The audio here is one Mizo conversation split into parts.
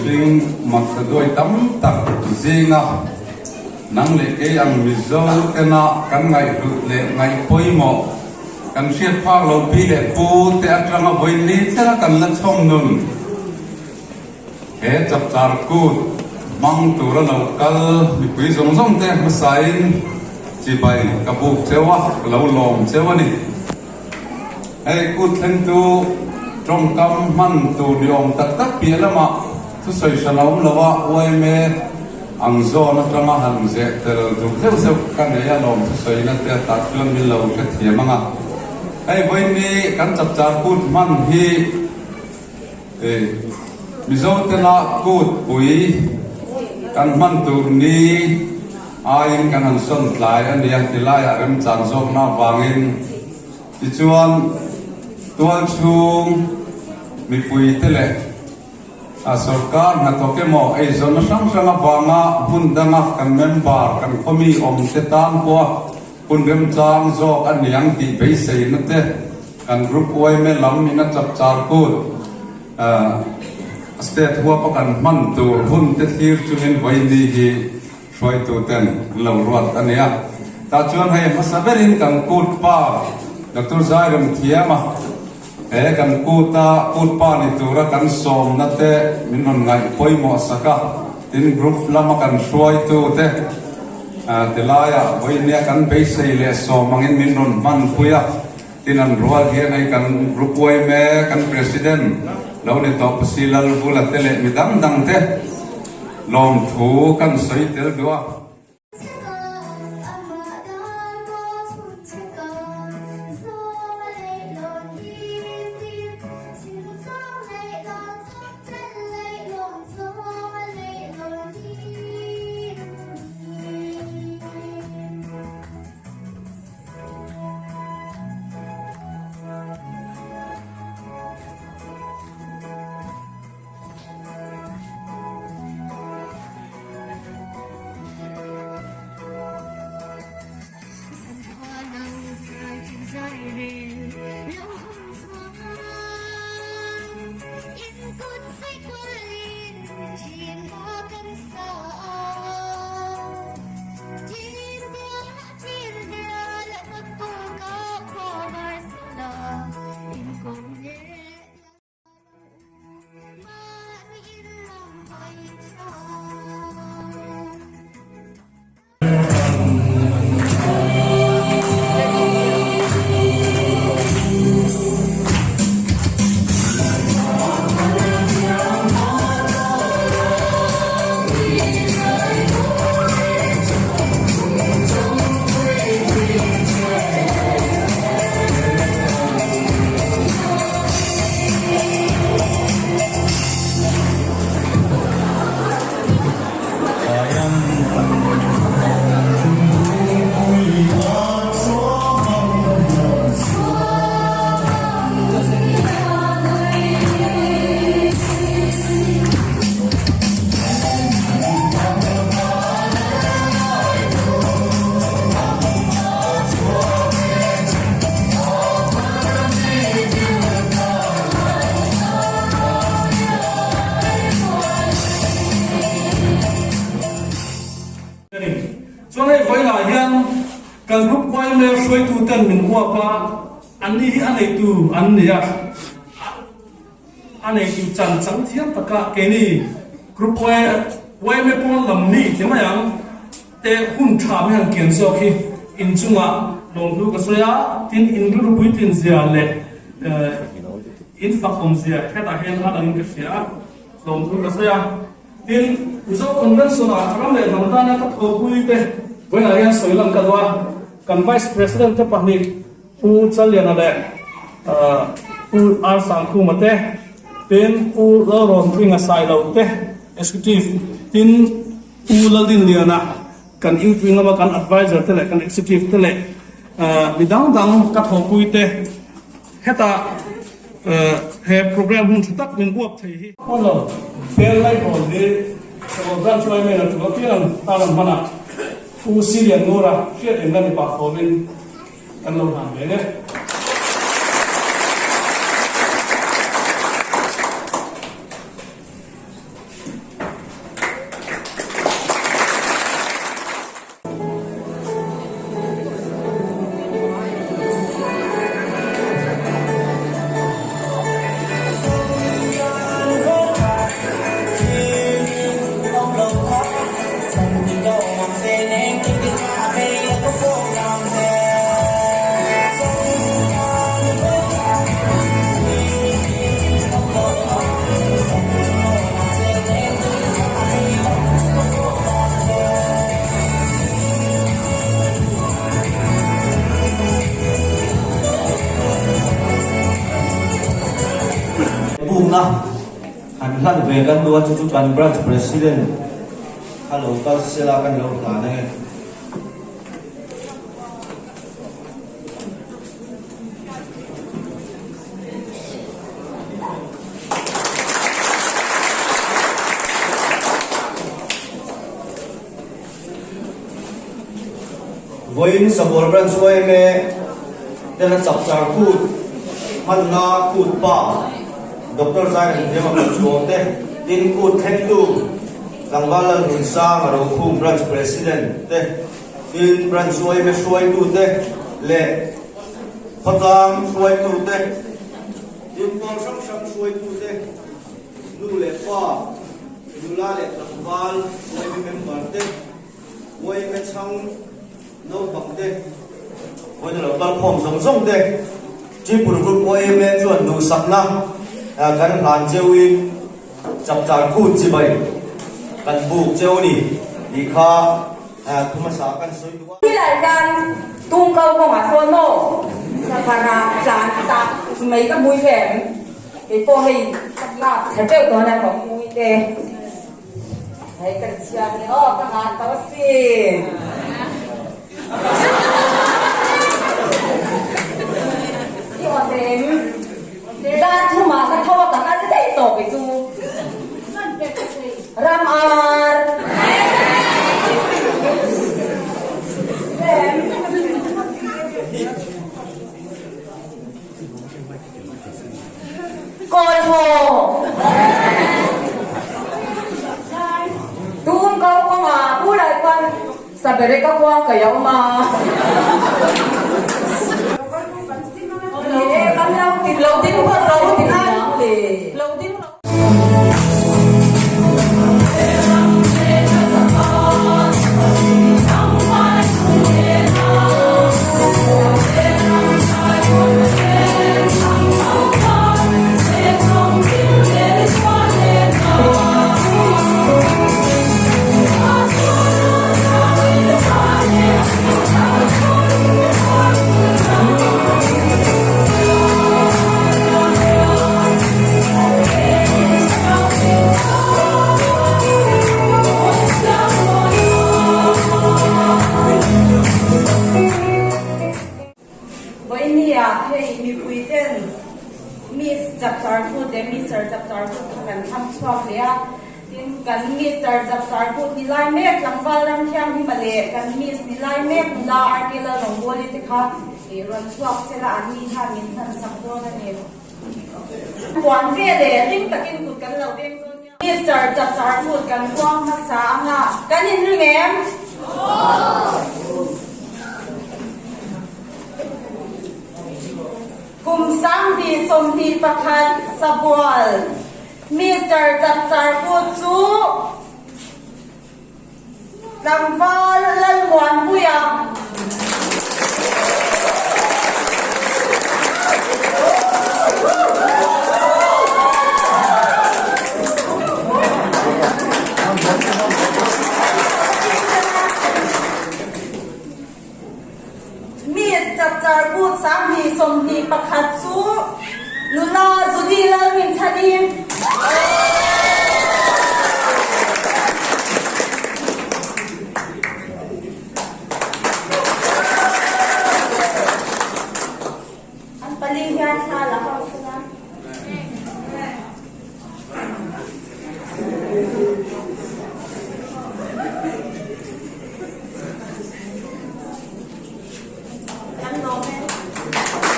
Mihring maktaduai tam tak zinga nang leh kei ang Mizo tena kan ngaihhlut leh ngaih pawimawh kan hriat phak lo pi leh pu te atanga vawi thleng a kan la chhawm nun he chapchar kut hmang tura lo kal mipui zawng zawng te hmasain chibai ka buk cheu a, ka lo lawm cheu a ni. Hei kut thlengtu tawngkam hman tur ni awm tak tak piah lamah thusawi hran a awm lo a, yma ang zawn atanga han zeh tel duh zeuh zeuh ka nei a lawm thusawina te tah chuan min lo hrethiam ang a. Hei vawiin kan chapchar kut hman hi Mizo tena kut pui kan hman tur ni aiin kan han sawn tlai a nia tilaiah remchan zawkna avangin tichuan tual chhung mipuite leh a sorkar hnathawk emaw eizawnna hrang hrang avanga hmun danga kan member kan khawmi awmte tan pawha hun remchang zawk a niang tih beiseina te Kan group yma lam in a chapchar kut state huap a kan hman tur hun te thlir chungin vawiini hi hruaitu ten an lo ruat a nia. Tah chuan hei hmasa berin kan kut pa Doctor Zairem Thiama he kan kut a kut pa ni tura kan sawmna te min rawn ngaih pawimawh sak a, tin group lama kan hruaitu te tilaiah vawiinia kan beisei leh sawm angin min rawn hmanpui a. Tin an rual hian hei kan group yma kan president lo ni tawh Pasi Lalvula te leh mi dang dang te lawmthu kan sawi tel duh a. Chuan hei vawilah hian kan group yma hruaituten min uap a, anni hi a neitu an ni a. A neitu chan chang thiam taka keini group yma pawn lam mi ti mai ang te hun tha mai han kian zawk hi inchungah lawmhnu ka sawi a, tin in rilru puitlin zia leh in fak awm zia hetah hian a langin ka hria a, lawmhnu ka sawi a. Tin, Mizo Convention ah ram leh hnam tana ka thawhpui te vawiinah hian sawi lang ka duh a, kan Vice President te pahnih Pu Challiana leh Pu R Sangkhuma te, tin Pu Lalrawnpringa Sailo te, Executive, tin Pu Laldinliana kan Youth Wing lama kan Adviser te leh kan Executive te leh mi dang dang ka thawhpui te hetah he program hun tha tak min uap thei hi. Hmun lo, Bel Laihawl hi Sakawr Branch yma in a tul apiang tan an hman a, Pu Silian Ngura hriat engla ni pah fawmin, Kan lo hlan ve nge. hlan ve kan duh a, chu chu kan Branch President kha lo kal sela kan lo hlan ange. Vawiin Sabual Branch yma tena chapchar kut hmanna kut pa Doctor Zairemthiama Kawchhuang te tin kut thlengtu Tlangval Lalhmunsanga Rokhum Branch President te tin Branch yma hruaitu te leh khawtlang hruaitu te tin pawl hrang hrang hruaitu te nu leh pa Nula leh tlangval yma member te, yma chhang naupang te, vawiin lo kal khawm zawng zawng te, Tripura Group yma chuan duhsakna kan hlan cheuin chapchar kut chibai kan buk cheu ni tih kha thu hmasa kan sawi duh a. Tilai hian tung kau kawngah sawn maw safara tlan tak mai ka hmui hle em? Kei pawh hei ka lak tha teuh dawn a ka hmui te hei kan chhiar ni aw ka ngah tawh asin. I awt em? Dar thumah ka tho a ka kal daih tawh kei chu. Ram ar. Kawl haw. Tum ko kawngah pu lai khuan saberek a khuang ka awm a. Kan lo ti lo ding phawt lo ti ang le. Lo ding lo. Vawinia hei mipui ten Miss Chapchar Kut leh Mister Chapchar Kut kha kan thlang chhuak leh a, tin kan Mister Chapchar Kut ni lai mek tlangval ram thianghlim a leh kan Miss ni lai mek nula RK Lalrawngbawli te kha rawn chhuak sela an ni hian min hmansak dawn a ni. Puan ve leh hlim takin kut kan lo veng dawn nia. Mister Chapchar Kut kan huang hmasa anga kan inring em? Kum 2021 Sabual Mister Chapchar Kut chu Tlangval Lalmuanpuia. Miss Chapchar Kut 2021 chu nula Judy Lalrinchhani. An pali hian thla la ho sela. Kan lawm e.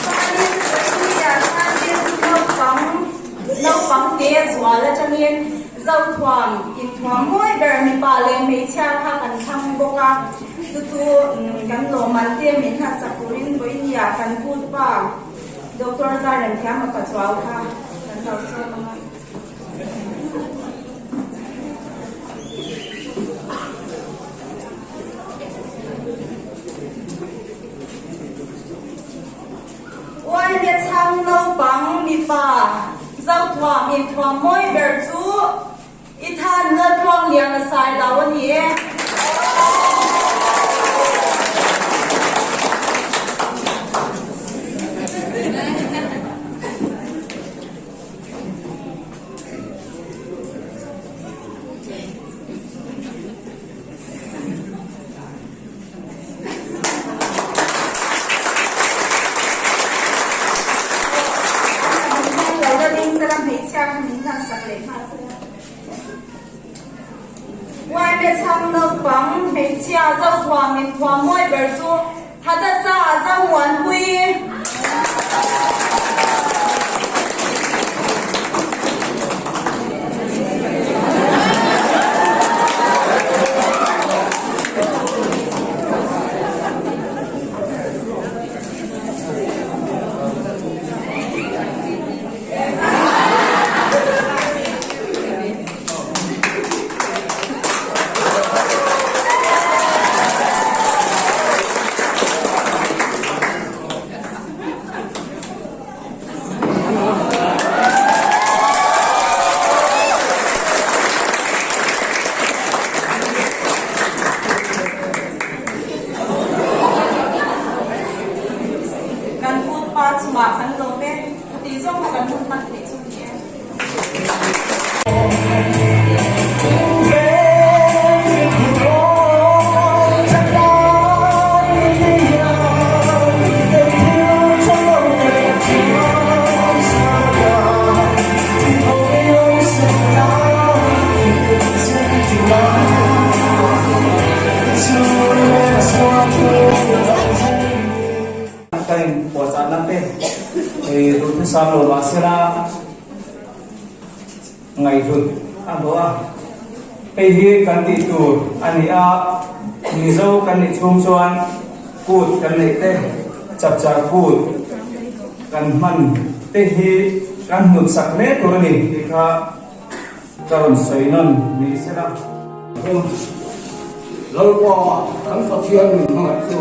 Chuanin Puia chuanin naupang naupang te zual atangin Zothuam inthuam mawi ber mipa leh hmeichhia kha kan thlang bawk a, chu chu kan lawmman te min hnasak turin vawinia kan kut pa Doctor Zaremthiama Pachuau kha kan lo sawm ang a. Uaile chhang naupang mipa Zothuam inthuam mawi ber chu i thanna tluang lian a sai lo a ni e. Hmeichhia Zothuam in thuam mawi ber chu Hadassah Zomuanpui. Kan kutpa chungah kan lawm e. Ti zawng kha kan hun hman theih chu ni e. Ka in puahchah na te duhthusam lo mahsela ngaihhlut a hlawh a. Hei hi kan tih tur a ni a, Mizo kan nih chhung chuan kut kan neih te, chapchar kut kan hman te hi kan hnut sak hle tur a ni tih kha ka rawn sawi nawn ni sela. Lalpa kan Pathian min hmangaih chu.